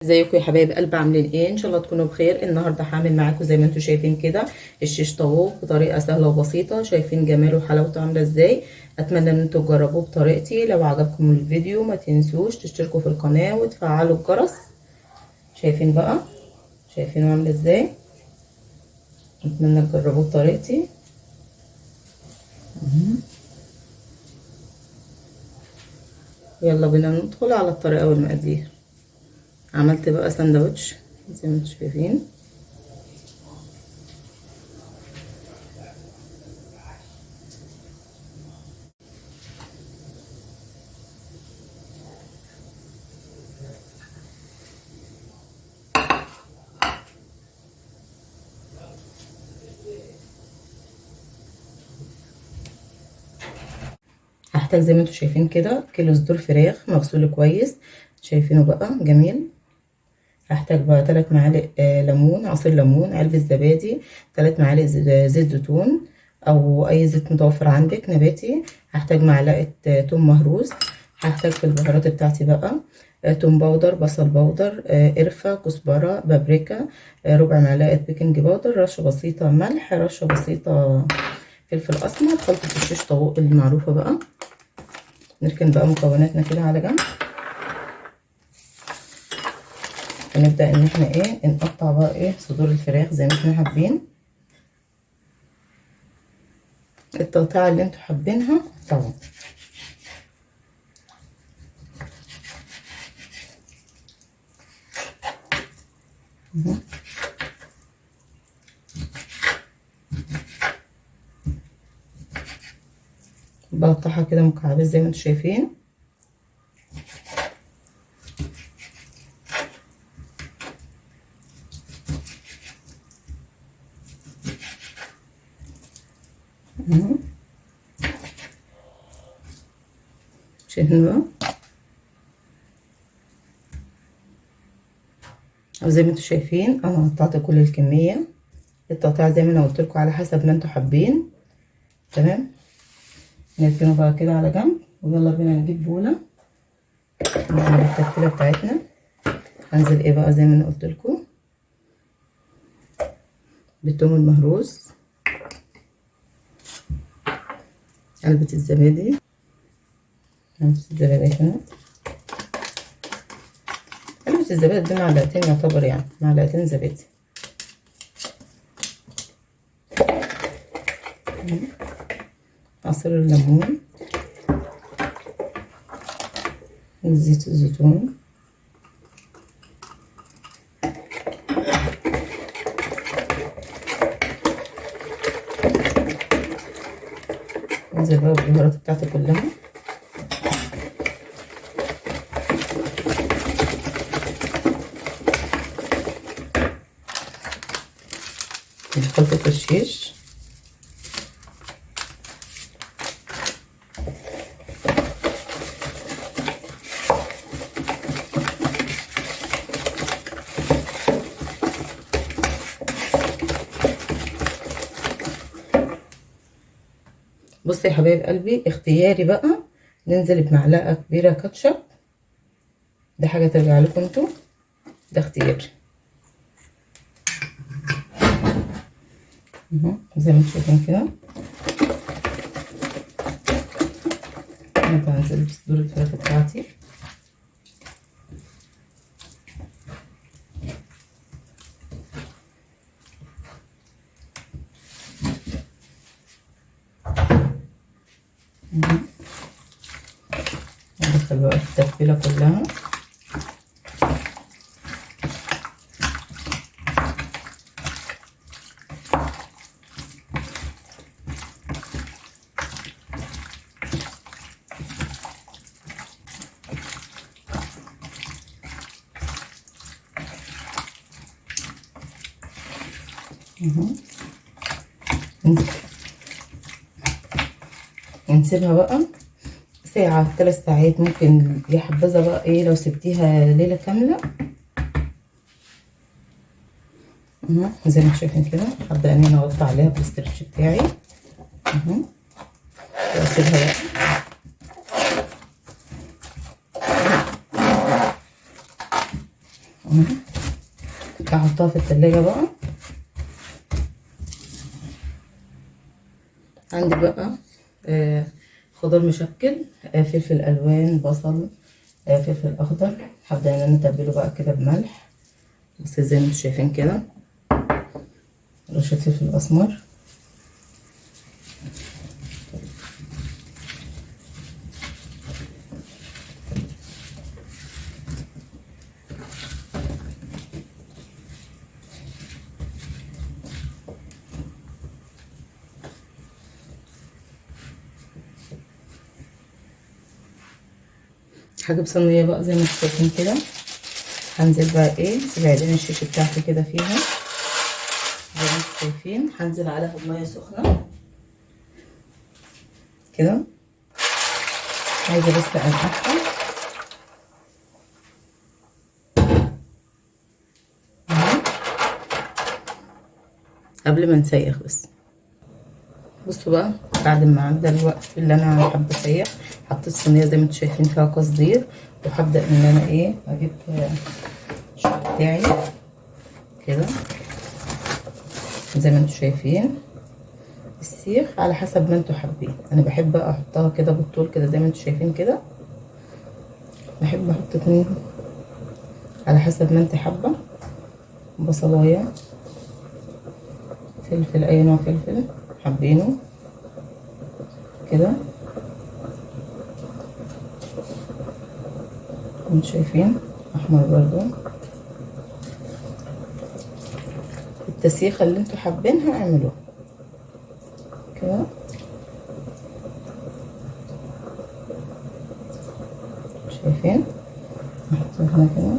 ازيكم يا حبايب قلب؟ عاملين ايه؟ ان شاء الله تكونوا بخير. النهارده هعمل معاكم زي ما انتم شايفين كده الشيش طاووق بطريقة سهلة وبسيطة. شايفين جماله وحلاوته عامله ازاي؟ اتمنى ان انتم تجربوه بطريقتي. لو عجبكم الفيديو ما تنسوش تشتركوا في القناة وتفعلوا الجرس. شايفين بقى؟ شايفينه عامل ازاي؟ اتمنى تجربوه بطريقتي. يلا بينا ندخل على الطريقة والمقادير. عملت بقى سندوتش زي ما انتم شايفين. هحتاج زي ما انتم شايفين كده كيلو صدور فراخ مغسول كويس، شايفينه بقى جميل. هحتاج بقى 3 معالق ليمون، عصير ليمون، علبة زبادي، 3 معالق زيت زيتون او اي زيت متوفر عندك نباتي. هحتاج معلقة توم مهروس. هحتاج في البهارات بتاعتي بقى توم powder، بصل powder، قرفة، كزبرة، بابريكا، ربع معلقة baking powder، رشة بسيطة ملح، رشة بسيطة فلفل اسمر، خلطة الشيش طاووق المعروفة بقى. نركن بقى مكوناتنا كده على جنب، ونبدأ ان احنا ايه نقطع بقى ايه صدور الفراخ زي ما احنا حابين. التقطيعة اللي انتوا حابينها طبعا. بقطعها كده مكعبات زي ما انتوا شايفين. شايفين بقى؟ وزي ما انتوا شايفين انا قطعت كل الكمية. التقطيع زي ما انا قلت لكم على حسب ما انتوا حابين. تمام، نركنه بقى كده على جنب، ويلا بينا نجيب بوله نعمل التتبيله بتاعتنا. هنزل ايه بقى زي ما انا قلت لكم بالثوم المهروس، علبة الزبادي، علبة الزبادي هنا، علبة الزبادي دي معلقتين يعتبر، يعني معلقتين زبادي. عصير الليمون، زيت الزيتون، انزل بقى بالبهارات بتاعتي كلها. خلطة الشيش، بصي يا حبايب قلبي، اختياري بقى ننزل بمعلقه كبيرة كاتشب، ده حاجة ترجع لكم انتوا، ده اختياري. زي ما انتوا شايفين كده. انا هنزل بصدور الفراخ بتاعتي. ندخل بقى التتبيله كلها. نسيبها بقى ساعة 3 ساعات، ممكن يا حبذا بقى ايه لو سبتيها ليلة كاملة. زي ما انتم شايفين كده هبدأ ان انا اغطي عليها بالاسترتش بتاعي واسيبها بقى. هحطها في التلاجة بقى. عندي بقى خضار مشكل، فلفل الوان، بصل، فلفل اخضر. هبدا ان انا اتبله بقى كده بملح، بس زي ما انتم شايفين كده، رشه فلفل اسمر، هجيب صينية بقى زي ما انتم شايفين كده. هنزل بقى ايه بعدين الشيش بتاعتي كده فيها زي ما انتم شايفين. هنزل عليها بميه سخنة كده، عايزه بس انقعها. قبل ما نسيخ بس. بصوا بقى بعد ما عدى الوقت اللي انا حابة اسيخ، حطيت الصينية زي ما انتم شايفين فيها قصدير، وهبدا ان انا ايه اجيب الشوك بتاعي كده زي ما انتم شايفين. السيخ على حسب ما انتم حابين، انا بحب احطها كده بالطول كده زي ما انتم شايفين كده، بحب احط 2 على حسب ما انت حابة. بصلايه، فلفل، اي نوع فلفل حابينه كده، انتوا شايفين احمر برضو. التسيخه اللي انتوا حابينها اعملوها كده. شايفين احط هنا كده،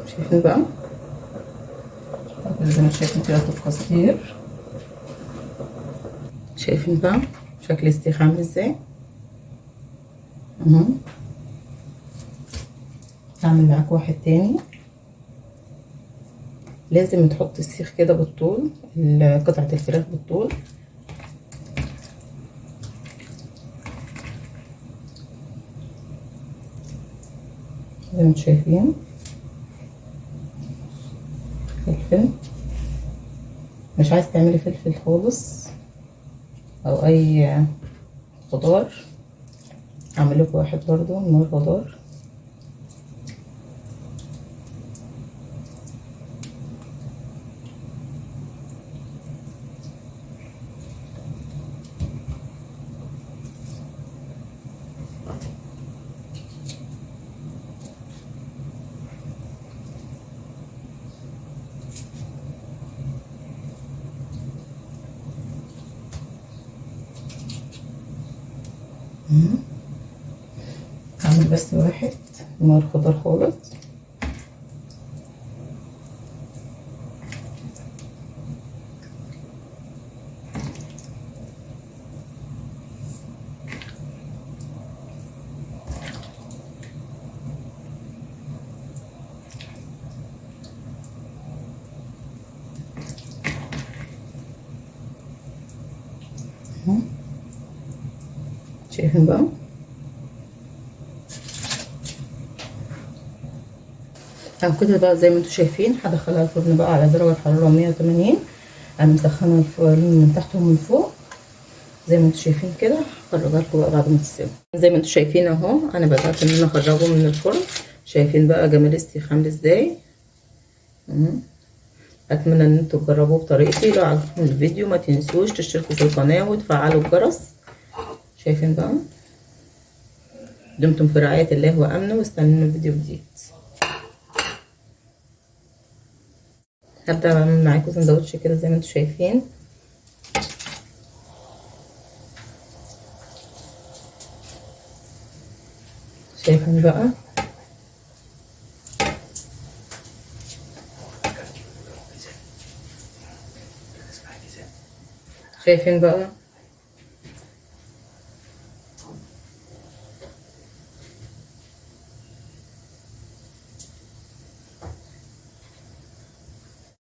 شايفين بقى زي ما شايفين كده القصدير. شايفين بقى شكل السيخ عامل ازاي. هعمل معاك واحد تاني. لازم تحط السيخ كده بالطول، قطعة الفراخ بالطول. زي ما انتم شايفين فلفل، مش عايز تعملي فلفل خالص او اي خضار، اعمل لكم واحد برضو من غير خضار. هعمل بس واحد من غير خضار خالص. شايفين بقى اهو كده بقى زي ما انتم شايفين. هدخلها الفرن بقى على درجة حرارة 180. انا مسخنه الفرن من تحت ومن فوق زي ما انتم شايفين كده. هخرجها لكم بقى بعد ما تستوي. زي ما انتم شايفين اهو، انا بدات ان انا اخرجه من الفرن. شايفين بقى جمال السيخ عامل ازاي. اتمنى ان انتم تجربوه بطريقتي. لو عجبكم الفيديو ما تنسوش تشتركوا في القناة وتفعلوا الجرس. شايفين بقى، دمتم في رعاية الله وامنه، واستنونا فيديو جديد. هبدأ اعمل معاكم سندوتش كده زي ما انتم شايفين. شايفين بقى شايفين بقى؟